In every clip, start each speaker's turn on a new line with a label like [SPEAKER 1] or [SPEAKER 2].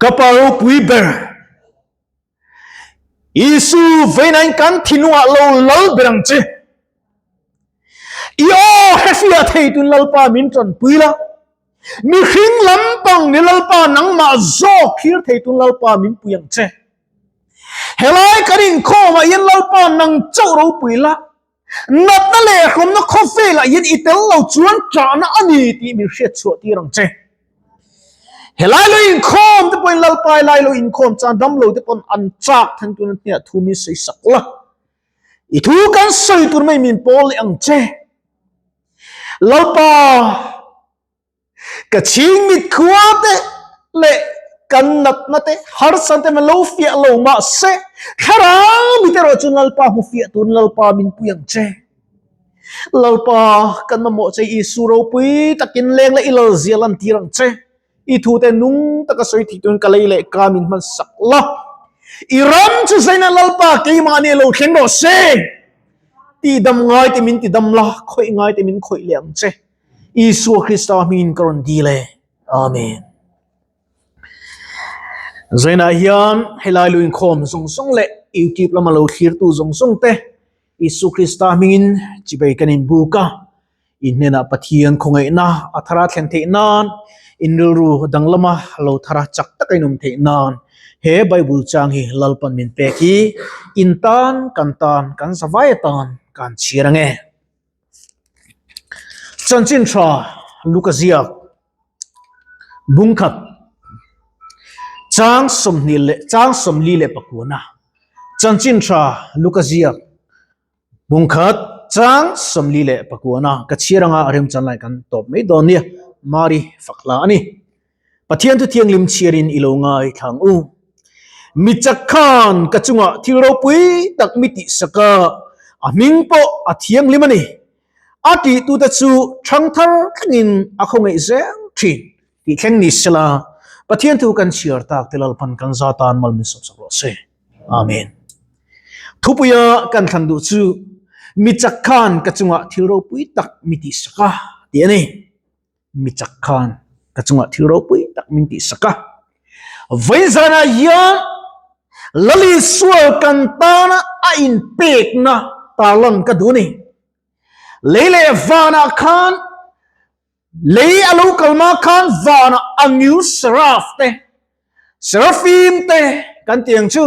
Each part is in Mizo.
[SPEAKER 1] Ka Pa ropui ber, Isu veinain kan thinlungah lo lal ber ang che. I aw hrefiah thei tun Lalpa min tanpui la, mihring lampang ni Lalpa nangmah zawk thlir thei tun Lalpa min pui ang che. Helai kan inkhawmah hian Lalpa nang chauh ropui la, Natna leh hrumna khawvelah hian i tel lo chuan ṭahna a ni tih min hriat chhuah tir ang che. Helai lo inkhawm te pawhin Lalpai lai lo inkhawm chuan dam lo te pawn an chak than tun hniah thu min sawi sak la. I thu kan sawi tur mai min pawl leh ang che. Lalpa. Ka chhing mit khua te leh kan natna te harsa te lo fiah lo mahse thlarau mi te erawh chu Lalpa hmu fiah tun Lalpa min pui ang che. Lalpa kan mamawh che Isu ropui takin leng leh i lal zia lan tir ang che. I thu te nung taka sawi thei tun ka lei leh ka min hman sak la. I ram chu zaina Lalpa keimahni lo thleng rawh se. Tidam ngai te min tidam la, khawih ngai te min khawih leh ang che. Isua Krista hmingin ka rawn dil e. Amen. Zainah hian helai lu inkhawm zawng zawng leh YouTube lama lo thlirtu zawng zawng te Isu Krista hmingin chibei kan inbuk a. In hnenah Pathian khawngaihna a thara thlen theih nan, in rilru danglama lo thara chak taka in awm theih nan he Bible chang hi Lalpan min pek hi in tan, kan tan, kan zavai atan kan chhiar ange. Chanchin tha Luka ziak bungkhat chang sawmhnih leh chang sawmli leh pakuana chanchin tha Luka ziak bungkhat chang sawmli leh pakuana ka chhiar anga remchan lai kan tawp mai dawn nia Mari fak hla a ni. Pathian thu thianghlim chhiarin i lo ngai thlang u. Mi chak khan ka chungah thil ropui tak mi tihsak a, a hming pawh a thianghlim a ni. A tihtute chu thang thar thlengin a khawngaih zel thin tih thleng ni sela, Pathian thu kan chhiar tak te Lalpan kan za tan mal min sawpsak rawh se. Amen. Thupuia kan thlan duh chu mi chak khan ka chungah thil ropui tak mi tihsak a tih a ni. Mi chak khan ka chungah thil ropui tak min tihsak a. Vaizanah hian Lali sual kan tana a inpekna tarlan ka duh a ni. Lei leh vanah khan lei a lo kalma khan vanah angil seraph te Seraphim te kan tih ang chu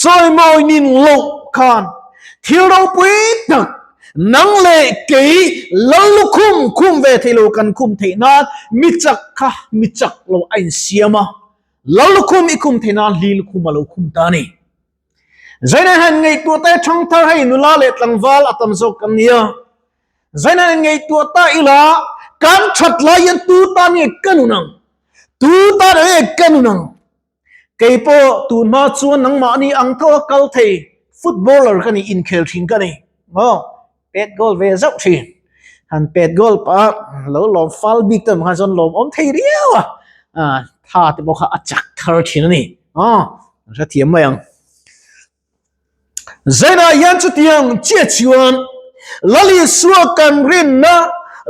[SPEAKER 1] chawimawi nin loh khan thil ropui tak nang leh kei lal lukhum khum ve thei lo kan khum theih nan mi chak kha mi chak lo a insiam a, lal lukhum i khum theih nan hli lukhum a lo khum ta a ni. Zaina han ngaihtuah ta thangthar hei nula leh tlangval a tam zawk kan nia. Zaina han ngaihtuah ta ila kan that lai hian tu tan nge ka nun ang? Tu tan nge ka nun ang? Kei pawh tun hma chuan nangmahni ang tho a kal thei footballer ka ni inkhel thin ka ni. Maw? Pet goal ve zauh thin. Han pet goal pah lo lawm fal bik te khan chuan lawm awm thei riau a. Tha te pawh kha a chak thar thin a ni. Aw, an hrethiam mai ang. Zainah hian chutiang chiah chuan Lal Isua kan rinna,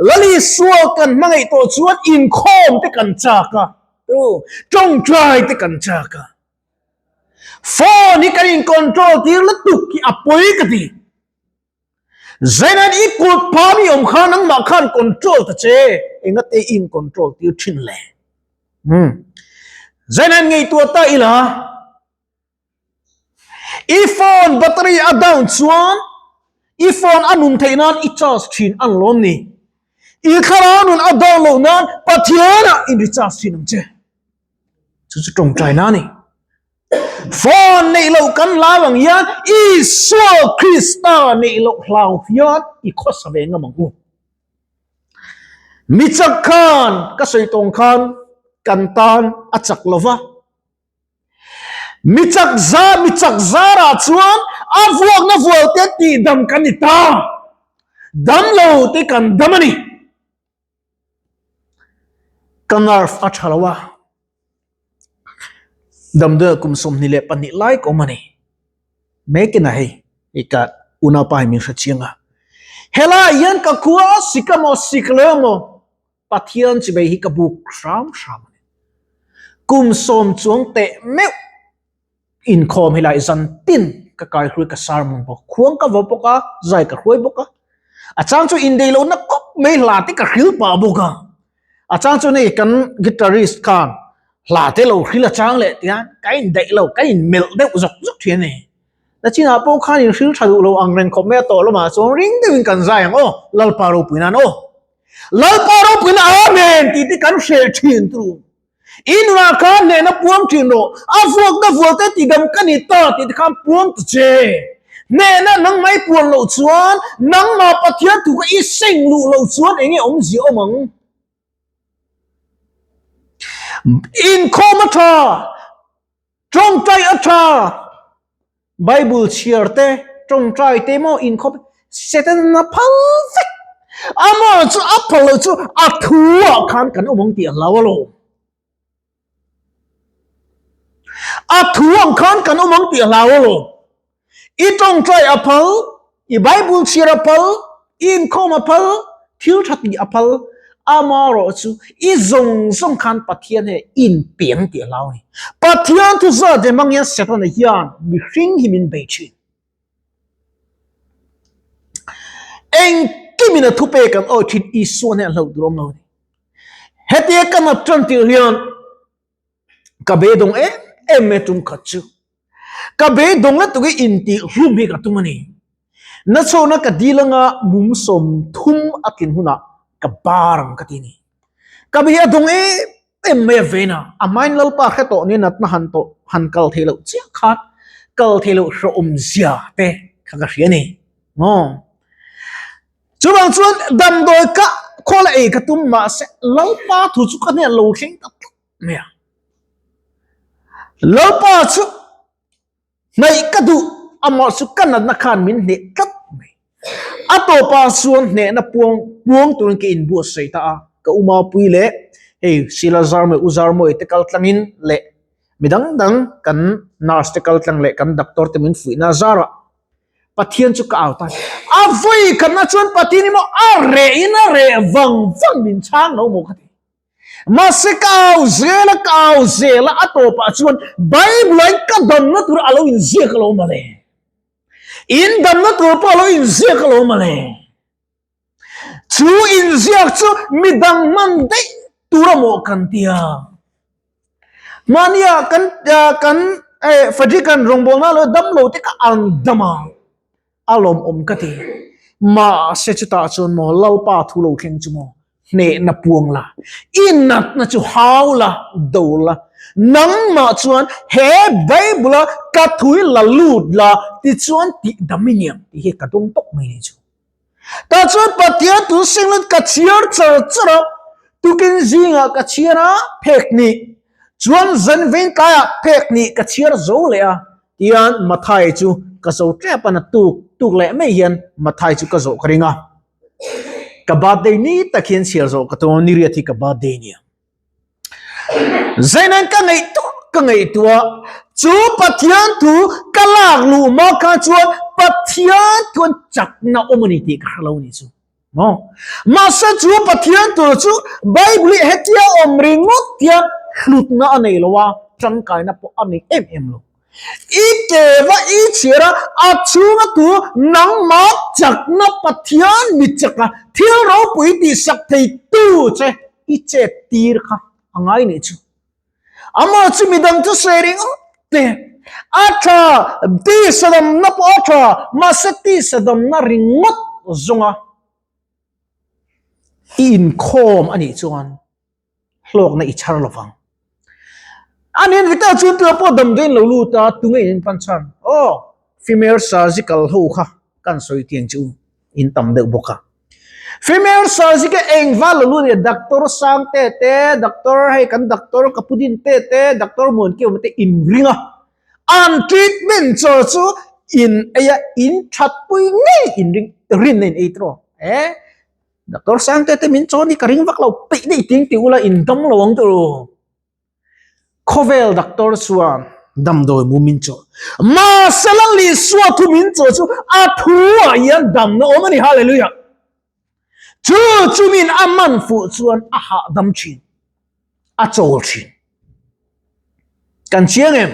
[SPEAKER 1] Lal Isua kan hmangaih tawh chuan inkhawm te kan chak a, tawngtai te kan chak a. Phone hi kan in control tir lutuk hi a pawi ka ti. Zainan i kut pham i awm khan nangmah khan control ta che engate i in control tir thin le. Zainan ngaihtuah ta ila i phone battery a down chuan i phone a nun theih nan i charge thin an lawm ni. I thlarau nun a down loh nan Pathianah in recharge thin ang che. Chu chu tawngtai na ni. Phone neih loh kan hlau ang hian Isua Krista neih loh hlau hian i khawsa ve ngam ang u. Mi chak khan ka sawi tawng khan kan tan a chak lo va. Mi chak za mi chak zarah chuan a vuakna vual te tihdam kan ni ta. Dam lo te kan dam a ni. Ka nerve a tha lo a, damdawi kum 22 lai ka awm a ni. Mekin a hei, hei ka unaupa hi min hre chiang a. Helai hian ka khua a sik emaw sik lo emaw Pathian chibei hi ka buk hram hram a ni. Kum sawm chuang teh meuh inkhawm hi lai zan tin ka kai hruai ka sermon bawk. Khuang ka vaw bawk a, zai ka hruai bawk a. A chang chu indeih lohna kawp mai hla te ka hril pah bawk a. A chang chu nei kan guitarist khan hla te lo hril a chang leh tihian ka indaih lo, ka inmelh deuh zawk zawk thin a ni. Nachinah pawh khan in hril tha duh lo ang reng khawp mai a tawh lamah chuan ring deuhin kan zai ang aw, Lalpa ropui nan aw. Lalpa ropui nan Amen tih te kan hreh thin turu. I nunah khan hnehna puang thin rawh, a vuakna vualte tidam ka ni ta tih te khan puang ta che. Hnehna nangmah i puan loh chuan, nangmah Pathian thu kha i seng luh loh chuan eng nge awmzia awm ang? Inkhawm a tha! Tawngtai a tha! Bible chhiar te, tawngtai te maw inkhawp Satan a phal vek. Amah chu a phal loh chu a thu ah khan kan awm ang tih a hlau alawm. A thu ang khan kan awm ang tih a hlau alawm. I tawngtai a phal, i Bible chhiar a phal, i inkhawm a phal, thil tha tih a phal, amarawh chu i zawng zawng khan Pathian he inpiang tih a hlau a ni. Pathian thu zat ve hmang hian Setana hian mihring hi min bei thin. Engkimin a thupek an awi thin Isuan hian a hlauh tur awm lo a ni. Hetia ka nat tan tir hian ka beidawng em em mai tum khat chu ka beidawng lutuk hi intih hlum hi ka tum a ni nachhawna ka dil anga mum 30 a tlin hunah ka bar ang ka ti a ni ka bei a dawng em em mai a vein a a hmain lalpa hre tawh nia natna han tawh han kal theih loh chiah khan kal theih loh hrehawm zia te kha ka hria a ni maw. Chuvang chuan damdawi ka khawl ei ka tum mahse Lalpa thu chu ka hnenah lo thleng ta tlat mai a. Lalpa chu hnaih ka duh amah chu ka natna khan min hneh tlat mai. A tawpah chuan hnehna puang puang turin ka inbuatsaih ta a, ka umapui leh hei Sila Zarmawi U Zarmawi te kal tlangin leh midang dang kan nurse te kal tlang leh kan doctor te min fuihna zarah Pathian chu ka au ta. A vawi khatna chuan Pathian hi maw a reh in a reh vang vang min chhang lo maw ka ti. Mahse ka au zel a, ka au zel a, a tawpah chuan Bible ah in ka damna tur a lo inziak a lo mawle. In damna tur pawh a lo inziak a lo mawle. Chu inziak chu midang hman daih tur a maw kan ti a. Mahnia kan kan Frederick-a'n rawngbawlna lo dam lo te kha an dam a, a lawmawm ka ti. Mahse chutah chuan maw Lalpa thu lo thleng chu maw hnehna puang la, i natna chu hau la, do la, nangmah chuan he Bible-a ka thu hi la lut la tichuan tihdam i niang tih hi ka dawng tawp mai ni chu. Tah chuan Pathian tu singlet ka chhiar char char a, tukin zingah ka chhiar a phek hnih, chuan zan vein tlaiah phek hnih ka chhiar zo leh a, tihian Mathai chu ka zo tep a, na tuk tuk leh mai hian Mathai chu ka zawh ka ring a, ka birthday ni tak hian chhiar zawh ka tum a, niriat hi ka birthday nia. Zeinan ka ngaihtuah ka ngaihtuah chu Pathian thu ka lak luh hma kha chuan Pathian thuan chakna awm a ni tih ka hre lo a ni chu maw mahse chu Pathian thu chu Bible hi hetia awm ringawt hian hlutna a nei lo a tangkaina pawh a nei em em lo I keva i chhiar a, a chhunga tu nangmah chakna Pathian mi chaka thil ropui tihsak thei tu che i chet tir kha a ngai nih chu. Amah chu midang chu sawi ringawt te a tha, tisadamna pawh a tha, mahse tisadamna ringawt zawnga i inkhawm a nih chuan hlawkna i chhar lovang. A nen vita chuan tura pawh damdawiin lo lut a, tunge in pan chhan? Aw, female surgical ho kha kan sawi tiang chu in tam deuh bawk a. Female surgical engva lo lut nge doctor sang te te, doctor hei kan doctor ka pu din te te, doctor muan kiau te in ring a. An treatment chaw chu in ei a, in thatpui ngei in ring rinna in ei tawh. Eh Doctor Sangte te min chawn hi ka ring vak lo peih daih ting ti ula in dam lo ang tur. Khawvel doctor chuan damdawi mu min chaw. Mahse Lal Isua thu min chaw chu a thu ah hian damna awm a ni hallelujah. Chu chu min a man fuh chuan a hahdam thin. A chawl thin. Kan chiang em?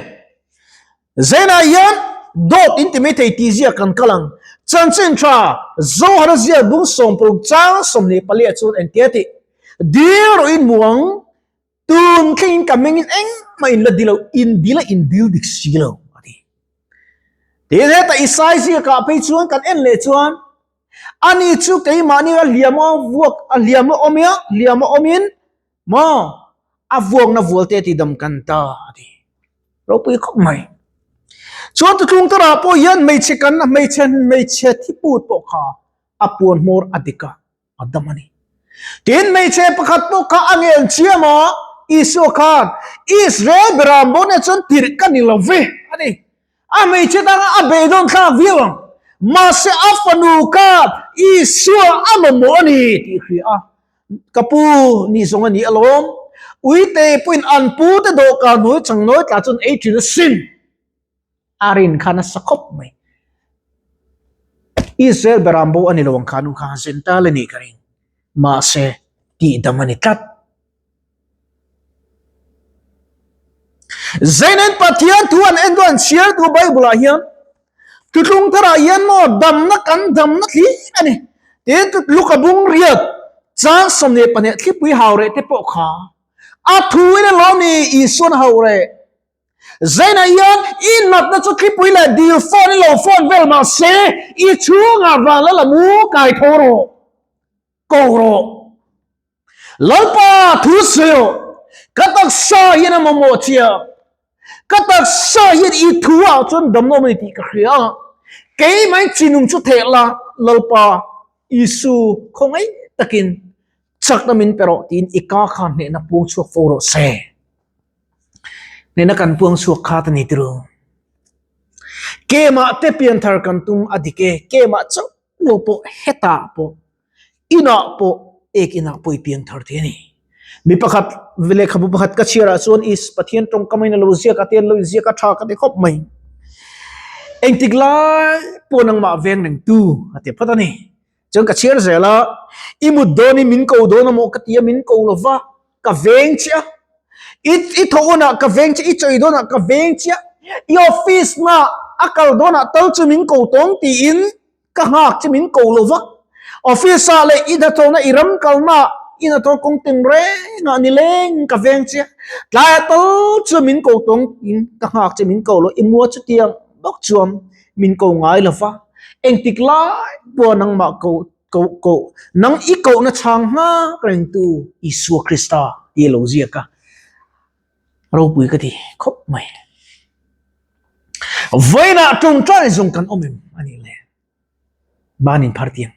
[SPEAKER 1] Zainah hian dawt in ti mai thei tih ziak kan kal ang. Chanchin tha Zohara ziak bung 60 chang 24 ah chuan engtia tih? Dil rawh in hmu ang, tun thlengin ka mengin engmah in la dil lo, in dil a in dil dik si lo a ti. Tin heta Isai ziakah phei chuan kan en leh chuan ani chu keimahni a hliam a vuak a hliam a awm a, hliam a awmin Maw? A vuakna vualte ti dam kan ta a ti. Ropui khawp mai. Chuan tutlung tarah pawh hian hmeichhe kan hmeichhe hmeichhe thiput pawh kha a puan hmawr a dik a, a dam a ni. Tin hmeichhe pakhat pawh kha a ngen chiam a, Isua khan Israel beram bo nen chuan tirh ka ni lo ve a ni. A hmeichhe danga a beidawn thlak viau ang. Mahse a fanu khan Isua a mamawh a ni tih hria a. Ka pu nih zawng a ni alawm. Uite pawhin an pu te dawhkan hnuai chang nawi tla chuan ei thin a sin. A rin khan a sa khawp mai. Israel beram bo a ni lo ang kha nu kha Gentile a nih ka ring. Mahse tihdam a ni tlat. Zainen Pathian thu an en duan chhiar tu Bible ah hian thutlung tharah hian maw damna kan damna thli a ni. Tin Luka bung riat chang 12 thlipui hau reh te pawh kha a thu in a lo ni Isuan hau reh. Zainah hian i natna chu thlipui leh dil phone in lo phone vel mah se i chhungah van la la mu kai tho rawh ko rawh. Lalpa thu sawi rawh, ka taksa hian a mamawh che a, ka taksa hian i thu ah chuan damlo mai tih ka hria a, keimah in chinung chu theh la, Lalpa Isu khawngaih takin chakna min pe rawh tiin i ka kha hnehna puang chhuak fo rawh se. Hnehna kan puang chhuak kha ta ni tiru. Kemah te pianthar kan tum a dik e, kemah chauh lo pawh hetah pawh Inah pawh ek inah pawh i piang thar thei a ni. Mi pakhat lehkhabu pakhat ka chhiarah chuan is Pathian tawngkam in a lo ziak a te an lo inziak a tha ka ti khawp mai. Engtik lai pawh nangmah veng reng tu a ti phawt a ni. Chuan ka chhiar zel a, i mut dawnin min ko dawn amaw ka ti a, min ko lova ka veng che a. I i thawh hunah ka veng che, i chawi dawnah ka veng che a, i office na a kal dawnah tal chu min ko tawng tiin Ka nghak che min ko lo va, office ah leh i hnathawhna i ram kalna ah i hnathawh kawng tin reng ah nileng ka veng che a, tlai ah tal chuan min ko tawng in ka nghak che min ko lo, i mua chutiang bawk chuan min ko ngai lo va, engtik lai pawh nangmah ko ko ko nang i kohna chhang nghak rengtu Isua Krista tih a lo ziak a, ropui ka ti khawp mai. Vawiinah tawngtai zawng kan awm em a nih le? Banin phar tiang.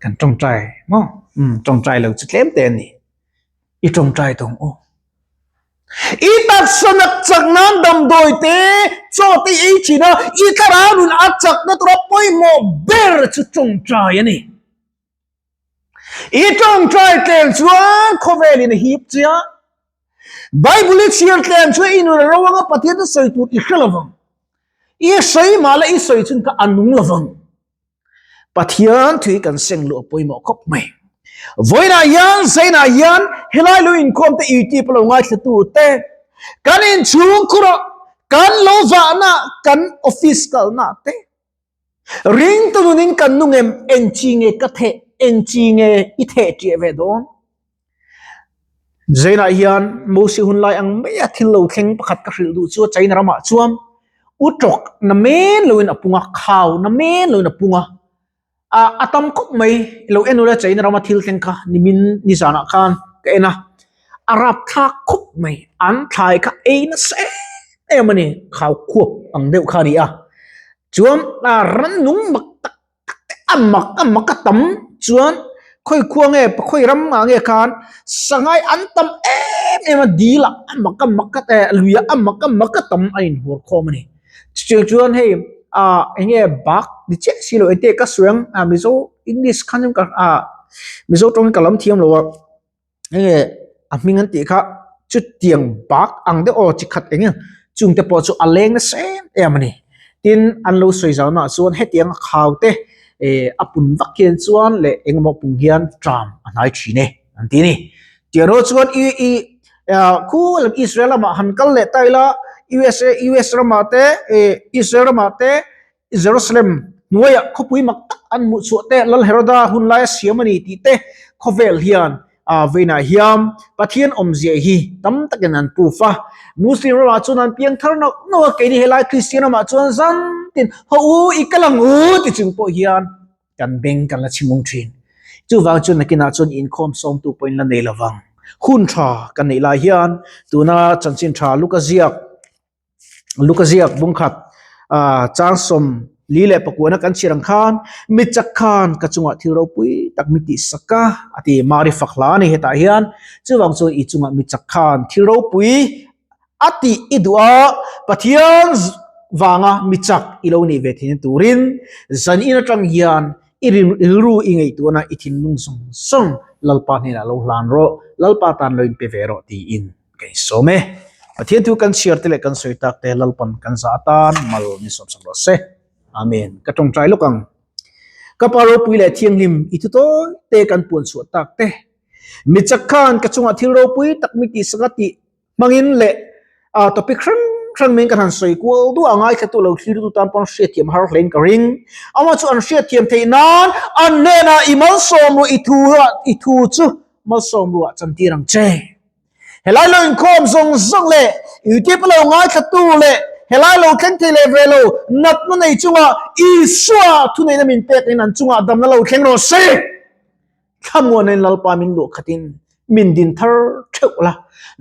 [SPEAKER 1] Kan tawngtai maw? Um, tawngtai lo chu tlem te a ni. I tawngtai tawng aw. I taksa nak chak nan damdawi te chaw te ei thin a, i thlarau nun a chakna tura pawimawh ber chu tawngtai a ni. I tawngtai tlem chuan khawvelin a hip che a, Bible i chhiar tlem chuan i nun a ro anga Pathian chu sawi tur i hre lovang. I sawi mah la i sawi chun kha a nung lovang. Pathian thu hi kan seng luh a pawimawh khawp mai. Vawiinah hian Zainah hian helai lo inkhawm te YouTube a lo ngaithla tu te kan inchhung khurah kan lo vahna kan office kalna te Ringtu nunin kan nung em? Eng chi nge ka theh? Eng chi nge i theh ṭiah ve dawn? Zainah hian Moses hun lai ang maia thil lo thleng pakhat ka hrilh duh chu China ramah chuan uṭawk na men loin a pung a, khau na men loin a pung a. A tam khawp mai lo en ula China rama thil thleng kha nimin nizanah khan ka en a, a rapthlak khawp mai an thlai kha ei nasa em em a ni khau khuap ang deuh kha a ni a chuan a rannung mak tak tak te a mak a mak a tam chuan khawi khua nge khawi ram ah nge khan sangai an tam em em a dil ah a mak a mak a lui ah a mak a mak a tam a inhur khawm a ni. Chutiang chuan hei ah eng nge bak ni chiah si lo engte ka sawi ang ah Mizo English khan chuan ka ah Mizo tawngin ka lam thiam lo a eng nge a hming an tih kha chutiang bak ang deuh aw chi khat eng nge chungte pawh chu a leng nasa em em a ni tin an lo sawi zau naah chuan hetiang a khau te eh a pun vak hian chuan leh engemaw pung hian tram a hnai thin e an ti a ni tiang erawh chuan i i. Khu lam Israel lamah han kal leh ta ila USA US ramah te Israel ramah te Jerusalem hnuaiah khawpui mak tak an hmuh chhuah te Lal Heroda hun laia siam a ni tih te khawvel hian a veinah hian Pathian awmzia hi tam takin an proof a. Muslim ramah chuan an piang thar nauh nauh a, keini helai Kristian ramah chuan zan tin haw u i kal ang u ti chung pawh hian kan beng kan la chhimung thin. Chuvang chuan nakinah chuan inkhawm sawmtu pawhin la nei lovang. Hun tha kan neih lai hian tuna chanchin tha Luka ziak Luka ziak bungkhat chang 44 kan chhiar ang khan mi chak khan ka chungah thil ropui tak mi tih sak a a ti. Mari fak hla a ni hetah hian chuvang chuan i chungah mi chak khan thil ropui a tih i duh a, Pathian vanga mi chak i lo nih ve theihna turin zan in atang hian i rilru i ngaihtuahna i thinlung zawng zawng Lalpa hnenah lo hlan rawh, Lalpa tan lo inpe ve rawh tiin ka insawm e. Pathian thu kan chhiar te leh kan sawi tak te Lalpan kan zah atan mal min sawmsak rawh se. Amen. Ka tawngtai lawk ang. Ka pa ropui leh thianghlim i thu tawi te kan puan chhuah tak te. Mi chak khan ka chungah thil ropui tak mi tihsak a tih hmangin leh a topic hrang hrang min kan han sawi kual duah a ngaithlatu lo thlir tu tan pawn hriatthiam har hlein ka ring. Amah chu an hriatthiam theih nan an hnenah i malsawm ruah i thu i thu chu malsawm ruah chantir ang che. Helai lo inkhawm zawng zawng leh YouTube lo ngaithlatu leh helai lo thleng thei leh ve lo natna nei chunga Isua thuneihna min pek in an chungah damna lo thleng rawh se. Thlamuanain Lalpa min luah khatin min din thar theuh la,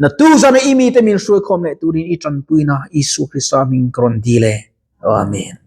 [SPEAKER 1] na tu zana i mite min hruaikhawm leh turin i tanpuina Isua Krista hming ka rawn dil e. Amen.